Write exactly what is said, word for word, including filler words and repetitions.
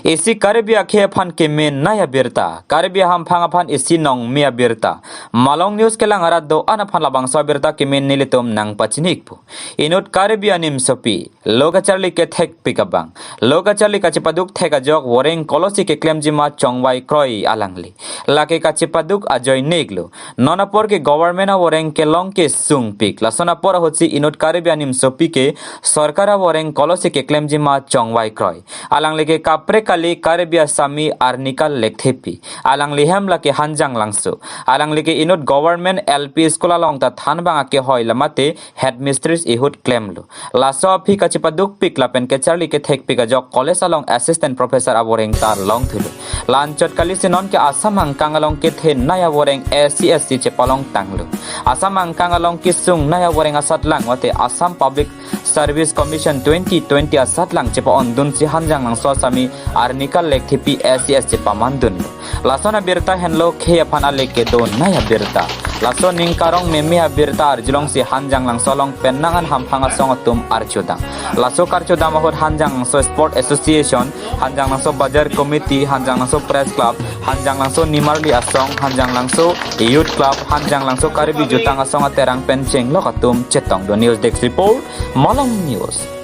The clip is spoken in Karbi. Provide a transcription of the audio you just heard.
Isi Karbi akhei aphan kemen nai abirta, Karbi ahamphang aphan isi nongme abirta. Malong News kelang arat do-an aphan labangso abirta kemen nelitum nangpachini-ikpo. Inut Karbi animsopi, lo kacharli kethekpik abang, lo kacharli kachepaduk thek ajok voreng kolosi keklemjima chongvai kroi alangli. Lake kachepaduk ajoine iklo. Non apor ke government avoreng kelong kesungpik. Lason apor ahutsi inut Karbi animsopi ke sorkar avoreng kolosi keklemjima chongvai kroi. Alangli ke kaprek kali Karbi asami Arnika Lekthepi. Alangli hem lake Hanjang Langso. Alangli ke inut government L P school along ta thanbang akehoi lamate headmistress ihut klemlo. Laso aphi kachepadukpik lapen kacharli kethekpik ajok college along assistant professor avoreng ta longthulo. La-anchot kalisi non ke Assam angkang along kethenei avoreng A C S si chepalongtanglo. Assam angkang along kesungnei avoreng asatlang mate Assam Public Service Commission twenty twenty asatlang chepa-ondunsi Hanjang Langso asami Arnika Lekthepi A C S chepamandunlo. Lason abirta henlo khei aphan ale kedonei abirta. Laso ning karong meme abirta arjulongsi Hanjang Langso along pen nang-an hamphang asong atum archudam. Laso karchudam ahut Hanjang Langso Sport Association, Hanjang Langso Bazar Committee, Hanjang Langso Press Club, Hanjang Langso Nimarli Asong, Hanjang Langso Youth Club, Hanjang Langso Karbi Jutang Asong aterang pen chenglok atum chetongdun. News Desk Report, Malong News.